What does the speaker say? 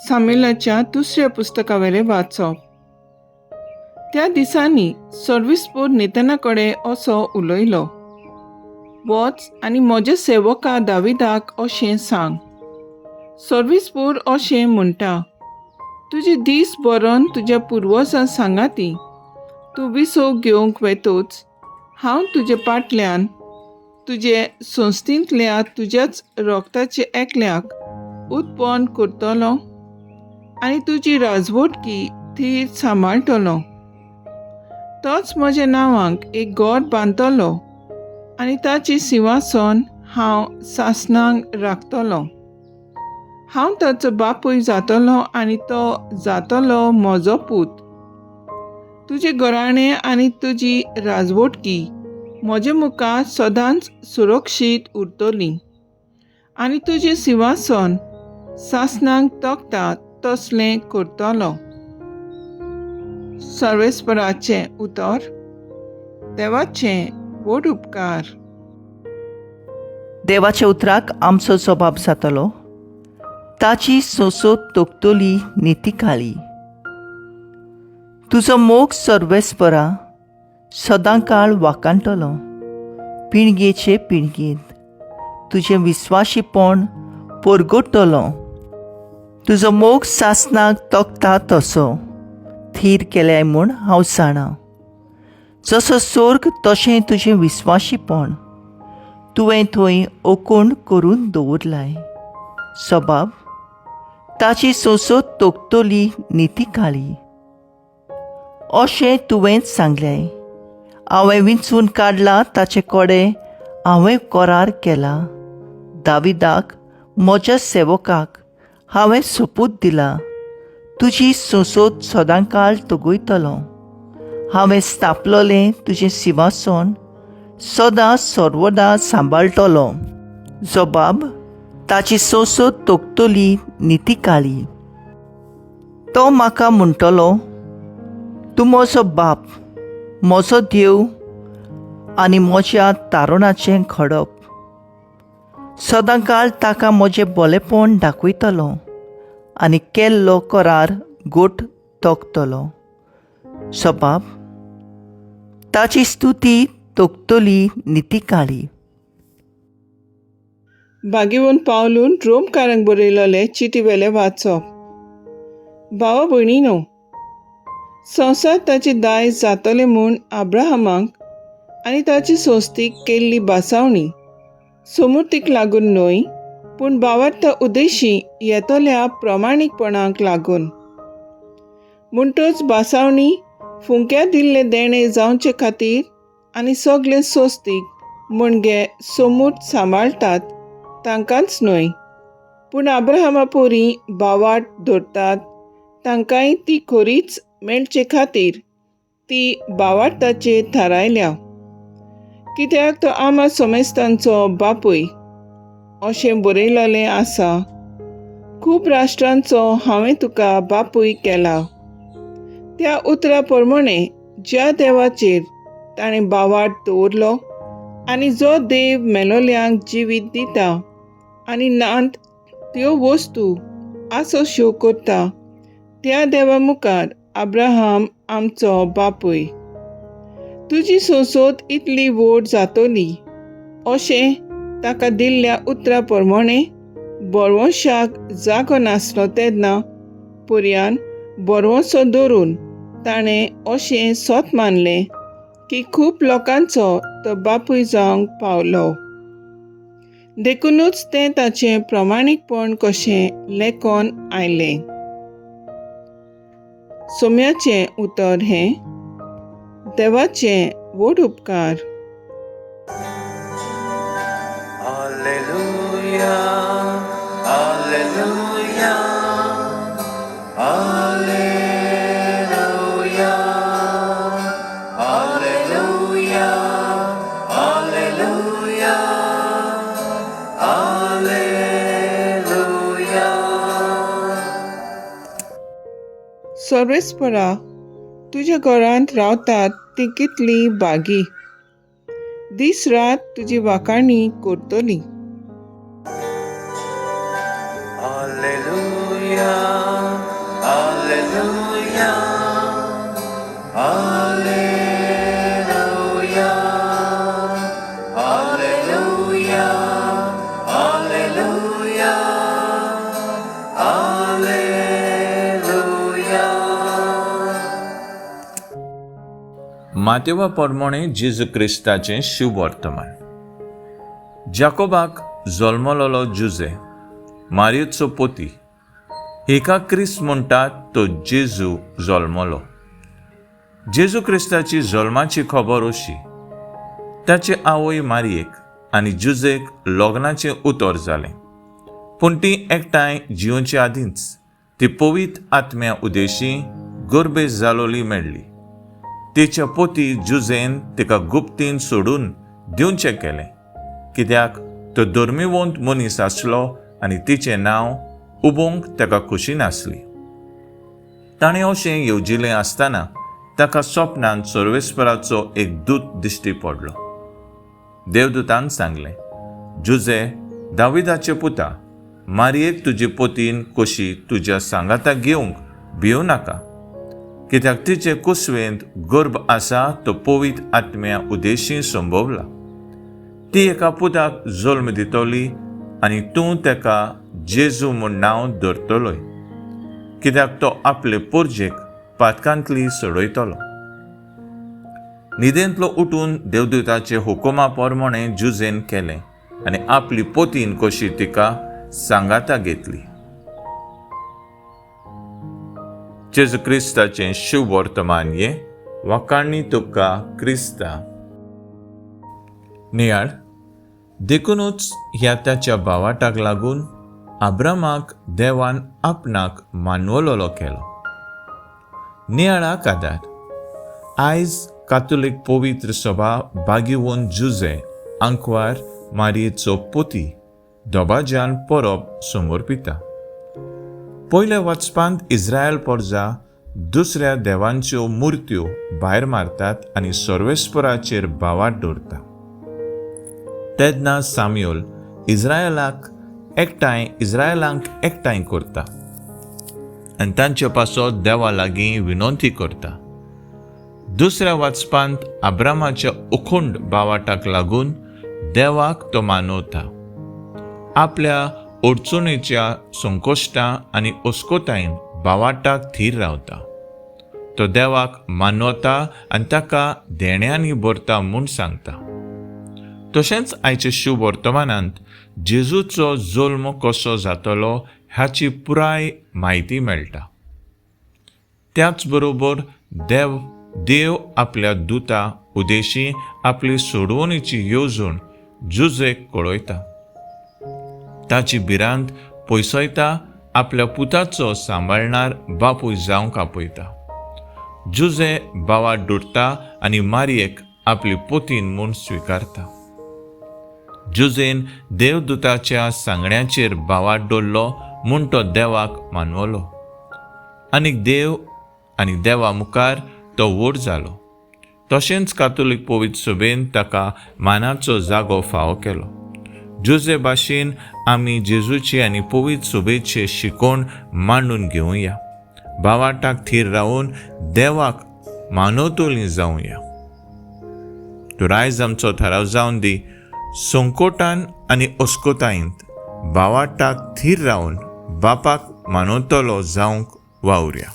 सामेलाच्या दुसऱ्या पुस्तकावेलें वाचप. त्या दिसांनी सर्विसपोर नेतना कडेन असो उलयलो, वच आनी म्हज्या सेवका दाविदाक अशें सांग, सर्विसपोर अशें म्हणटा, तुजे दीस बरोवन तुज्या पुर्वजां सांगाती तूं विसव घेवंक वेतोच हांव तुजे पाटल्यान तुजे संस्थेंतल्या तुज्याच रोगताचे एकल्याक उत्पन्न करतलो आनी तुजी राजवटकी थीर सांबाळटलो. तोच म्हज्या नांवाक एक घर बांदतलो आनी ताची सिंवासन हांव सासणांक राखतलो. हांव ताचो बापूय जातलो आनी तो जातलो म्हजो पूत. तुजें घराणें आनी तुजी राजवटकी म्हजे मुखार सदांच सुरक्षीत उरतली आनी तुजें सिंवासन सासणाक तगता तसलें करतलो. सर्वेस्पराचें उतर. देवाचें व्हड उपकार. देवाच्या उतराक आमचो जबाब जातलो, ताची सोंसोत तोखतली नितीकाळी. तुजो मोग सर्वेस्परा सदांकाळ वाकाणटलो, पिणगेचे पिणगेंत तुजें विस्वाशीपण परगटतलो. तुजो मोग सासणाक तोखता तसो थीर केल्याय म्हूण हांव जाणा. जसो सोर्ग तशें तुजें विस्वाशीपण तुवें थंय ओकोण करून दवरलाय. सबाब ताची सोंसोत तोखतली नितीकाळी. अशें तुवेंच सांगलें, हांवें विंचून काडला ताचे कडेन हांवें करार केला. दाविदाक म्हज्या सेवकाक हांवें सोपूत दिला, तुजी सोंसोत सदांकाळ तगयतलो. हांवें स्थापलोलें तुजें सिंवासन सदां सर्वदा सांबाळटलो. जबाब ताची सोंसोत तोखतली नितीकाळी. तो म्हाका म्हणटलो, तूं म्हजो बाप, म्हजो देव आनी म्हज्या तारुणाचें खडप. सदांकाळ ताका म्हजें बोलेपण दाखयतलो आनी केल्लो करार गोट तोखतलो. सबाब ताची स्तुती तोखतली नितीकाळी. बागेवन पावलून रोमकारांक बरयलेले चिटी वेलें वाचप. भावा भयणीनो, संवसार ताची दायज जातलें म्हूण आब्राहामाक आनी ताची संस्थीक केल्ली भासावणी समुर्तीक लागून न्हय, पूण भावार्थ उद्देशी येतल्या प्रमाणीकपणाक लागून. म्हणटच भासावणी फुंक्या दिल्लें देणें जावचे खातीर आनी सगळे सोस्तीक म्हणजे सोमूर्त सांबाळटात तांकांच न्हय, पूण आब्राहामा पोरी भावाट धरतात तांकांय ती खोरीच मेळचे खातीर ती भावार्थाचेर थारायल्या. कित्याक तो आमा समेस्तांचो बापूय अशें बरयलेलें आसा, खूब राष्ट्रांचो हांवें तुका बापूय केला. त्या उतरा प्रमाणे ज्या देवाचेर ताणें भावार्थ दवरलो आनी जो देव मेलोल्यांक जिवीत दिता आनी नात त्यो वस्तू आसोश्यो करता त्या देवा मुखार अब्राहम आमचो बापूय. तुजी सोंसोत इतली व्हड जातली अशें ताका दिल्ल्या उतरा प्रमाणे बरवंशाक जागो नासलो तेन्ना पर्यान बरवंसो धरून ताणें अशें सोत मानलें की खूब लोकांचो तो बापूय जावंक पावलो. देखुनूच तें ताचें प्रमाणीकपण कशें लेखन आयलें. सोम्याचें उतर हें. देवाचें व्हड उपकार. Alleluia, Alleluia, Alleluia, Alleluia, Alleluia, Alleluia. सर्वेस्परा, तुज्या घरांत रावतात ती कितली बागी, दीस रात तुजी वाखाणी करतली. Alleluia, मातेवा परमणे जेजू क्रिस्ताचें शुभवर्तमान. जाकोबाक जल्मलोलो जुजे, मारयेचो पोती, हेका क्रिस्त म्हणटात तो जेजू जल्मलो. जेजू क्रिस्ताची जल्माची खबर अशी, ताचे आवय मारयेक आनी जुजेक लग्नाचें उतर जालें, पूण ती एकठांय जिवचे आदींच ती पवित्र आत्म्या उदेशी गर्भेस जालोली मेळ्ळी. तिच्या पोती जुजेन तिका गुप्तीन सोडून दिवचें केलें, कित्याक तो धर्मीवंत मनीस आसलो आनी तिचें नांव उबोवंक ताका खुशी नासली. ताणें अशें येवजिलें आसतना ताका सपनान सर्वेस्पराचो एक दूत दिश्टी पडलो. देवदूतान सांगलें, जुजे, दाविदाचे पुता, मारयेक तुजी पोतीन कशी तुज्या सांगाता घेवंक भिवं नाका, कित्याक तिचे कुसवेंत गर्भ आसा तो पवित्र आत्म्या उदेशी संभवला. ती एका पुताक जल्म दितली आनी तूं ताका जेजू म्हूण नांव धरतलोय, कित्याक तो आपले पोरजेक पातकांतली सोडयतलो. न्हिदेंतलो उठून देवदूताचे हुकुमा प्रमाणे जुजेन केलें आनी आपली पोतीन कशी तिका सांगाता घेतली. जेजू क्रिस्ताचें शुभवर्तमान हें. वाखाणी तुका क्रिस्ता. नियाळ. देखुनूच ह्या ताच्या भावाटाक लागून आब्रामाक देवान आपणाक मानवलोलो केलो. नियाळाक आदार. आयज कातोलीक पवित्र सभा बागीवन जुजे आंकवार मारयेचो पोती दबाज्यान परब समर्पिता. पयल्या वाचपांत इस्रायल पोरजा दुसऱ्या देवांच्यो मुर्त्यो भायर मारतात आनी सर्वेस्पराचेर भावाट दवरता. तेन्ना साम्योल इस्रायलांक एकठांय करता आनी तांचे पासत देवा लागीं विनंती करता. दुसऱ्या वाचपांत आब्रामाच्या अखंड बावाटाक लागून देवाक तो मानवता. आपल्या अडचणीच्या संकश्टां आनी अस्कोतायेन बावाटाक थीर रावता. तो देवाक मानवता आनी ताका देण्यांनी भरता म्हूण सांगता. तशेंच आयच्या शुभ वर्तमानांत जेजूचो जल्म कसो जातलो हाची पुराय म्हायती मेळटा. त्याच बरोबर देव आपल्या दुता उदेशी आपली सोडवणीची येवजण जुजेक कळयता. ताची भिरांत पयसयता, आपल्या पुताचो सांबाळणार बापूय जावंक आपयता. जुजे बावा दुडटा आनी मारयेक आपली पोतीन म्हूण स्विकारता. जुजेन देवदूताच्या सांगण्याचेर बावाट दवरलो म्हूण तो देवाक मानवलो आनी देव आनी देवा मुखार तो व्हड जालो. तशेंच कातोलीक पवित्र सभेन ताका मानाचो जागो फावो केलो. जुजे भाशेन आमी जेजूची आनी पवित्र सभेचे शिकोवण मांडून घेवया. बावाटाक थीर रावून देवाक मानवतली जावया. तर आयज आमचो थाराव जावन दी, संकोटान आनी अस्कोतायेंत बावाटाक थीर रावन बापाक मानवतलो जावंक वावुरया.